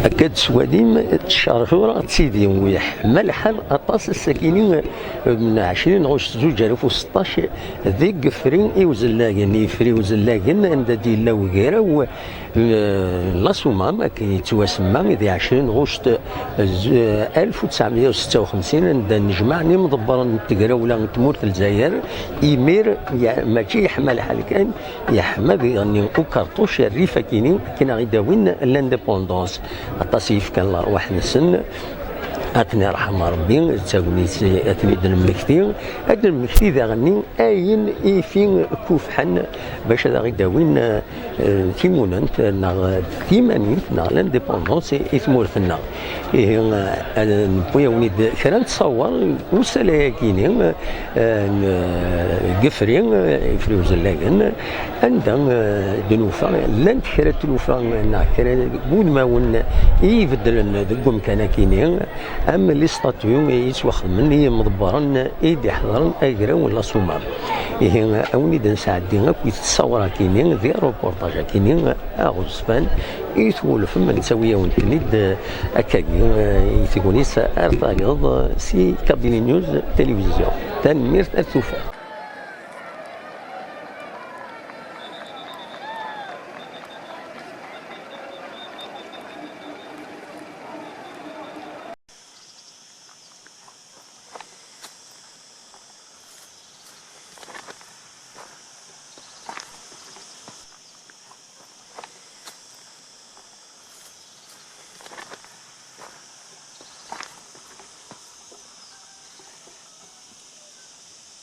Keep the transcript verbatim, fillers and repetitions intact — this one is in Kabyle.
Akka d-tettwalim, tcerḥ ur ɣ-ttidi, yeḥma lḥal aṭas ass-agi-ni, n ɛecrin ɣuct zuǧ alaf u seṭṭac, deg Ifri Iwzellagen, Ifri Iwzellagen, anda d-yella ugraw, eh, Lasumam, akken yettwasemma, di ɛecrin ɣuct, eh, alef u tesɛemya u setta u xemsin, anda nnejmaɛen imḍebbren n tegrawla n tmurt n Lezzayer, imir, ya-, mačči yeḥma lḥal kan, yeḥma diɣenni ukerṭuc rrif akini akken ad ɣ-id-awin l'indépendance. Aṭas i yefkan lerwaḥ-nsen, ad ten-irḥem Rebbi, d tagnit ad ten-id-nemmekti, ad d-nemmekti daɣenni ayen i fi kufḥen bac ad ɣ-id-awin, eh, timunent neɣ timanit neɣ l'indépendance i, i tmurt-nneɣ. Ihi, eh, newwi-awen-id kra n ttṣawer usalay-agi-ni, eh, n, eh, Gefri, eh, Ifri Uzellagen, anda, eh, d-nufa, llant kra n tlufa neɣ kra n wudmawen i ibeddlen deg umkan-agi-ni, am les statues i yettwaxedmen i yimḍebbren i d-iḥeḍren agraw n Lasumam. Ihi, awen-id-nesɛeddi akk i ttṣawer-agi-ni di reportage-agi-ni aɣezfan i twulfem, nettawi-yawen-ten-id, eh, akkagi, eh, i tegnit ar tayeḍ, eh, si Kabylie News Télévision. Tanemmirt, ar tufat.